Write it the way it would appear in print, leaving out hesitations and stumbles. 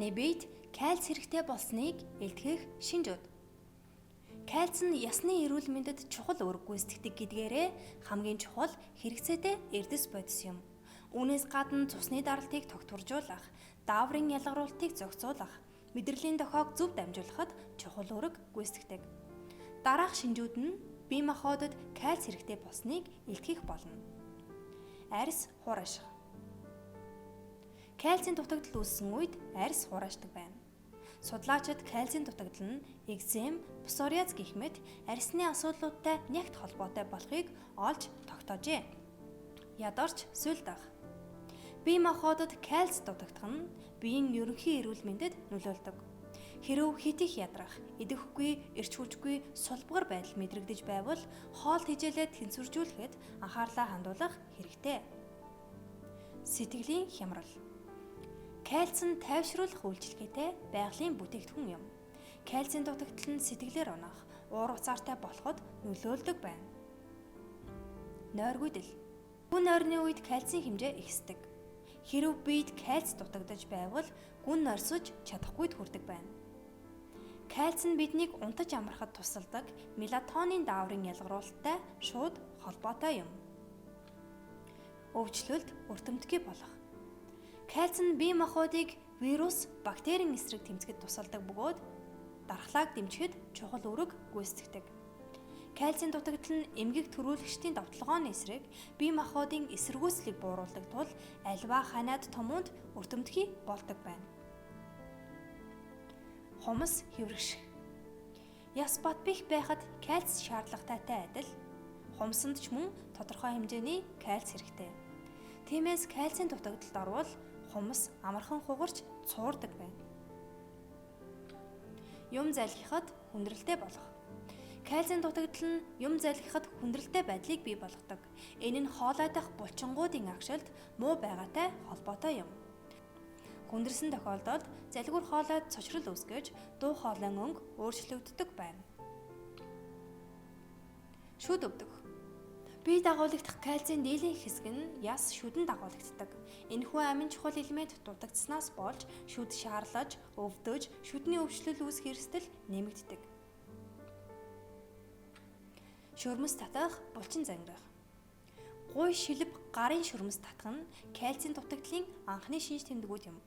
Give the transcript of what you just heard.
Таны биед кальц хэрэгтэй болсныг илтгэх шинжүүд. Кальц нь ясны эрүүл мэндэд чухал үүрэг гүйцэтгэдэг гэдгээрээ хамгийн чухал хэрэгцээтэй эрдэс бодис юм. Үүнээс гадна цусны даралтыг тогтворжуулах, дааврын ялгаруулалтыг зохицуулах, мэдрэлийн дохиог зөв дамжуулахад чухал үүрэг гүйцэтгэдэг. Дараах шинжүүд нь бие махбодод кальц хэрэгтэй болсныг илтгэх болно. Арьс хуурайших. Кальцийн дутагдал үүссэн үед арьс хуурайшдаг байна. Судлаачид кальцийн дутагдал нь экзем, псориаз гэх мэт арьсны асуудлуудтай нягт холбоотой болохыг олж тогтоожээ. Ядарч сүлдах. Бие махбодод кальц дутагдах нь биеийн ерөнхий эрүүл мэндэд нөлөөлдөг. Хэрв хэт их ядрах, идэвхгүй, эрч хүчгүй, сулбгар байдал мэдрэгдэж байвал хоол тэжээлээ тэнцвэржүүлэхэд анхаарлаа хандуулах хэрэгтэй. Сэтгэлийн хямрал. Кальц нь тайвшруулах үйлчилгээтэй байгалийн бүтээгдэхүүн юм. Кальцийн дутагдал нь сэтгэлээр унах, уур уцаартай болоход нөлөөлдөг байна. Нойргүйдэл. Гүн нойрны үед кальцийн хэмжээ ихсдэг. Хэрв биед кальц дутагдаж байвал гүн нойрсож чадахгүйд хүрдэг байна. Кальц нь биднийг унтаж амрахад тусалдаг мелатонин дааврын ялгаруулалттай шууд холбоотой юм. Өвчлөлт өртөмтгий болох. Кальц нь бие махбодыг вирус, бактерийн эсрэг тэмцэхэд тусалдаг бөгөөд дархлааг дэмжихэд чухал үүрэг гүйцэтгэдэг. Кальцийн дутагдал нь эмгэг төрүүлэгчдийн довтолгооны эсрэг бие махбодын эсэргүүцлийг бууруулдаг тул альва ханиад томуунд өртөмтгий болдог байна. Хумс хэврэгших. Яс бат бих байхад кальц шаардлагатайтай адил хумсанд ч мөн тодорхой хэмжээний кальц хэрэгтэй. Тиймээс кальцийн дутагдалд орвол хумс амархан хугарч цуурдаг байна. Юм залхихад хүндрэлтэй болох. Кальцийн дутагдал нь юм залхихад хүндрэлтэй байдлыг бий болгодог. Энэ нь хоолой дахь булчингуудын агшилт муу байгаатай холбоотой юм. Хүндэрсэн тохиолдолд залгиур хоолойд цочрол үүсгэж, дуу хоолойн өнгө өөрчлөгддөг байна. Шүд өвдөх. Бие дагуулагдах кальцийн дийлэнх хэсэг нь яс шүдэн дагуулагддаг. Энэхүү амин чухал элемент дутагдсанаас болж шүд шаарлаж, өвдөж, шүдний өвчлөл үүсэх эрсдэл нэмэгддэг. Шөрмөс татах, булчин зангирах. Гуй шилб гарын шөрмөс татах нь кальцийн дутагдлын анхны шинж тэмдгүүд юм.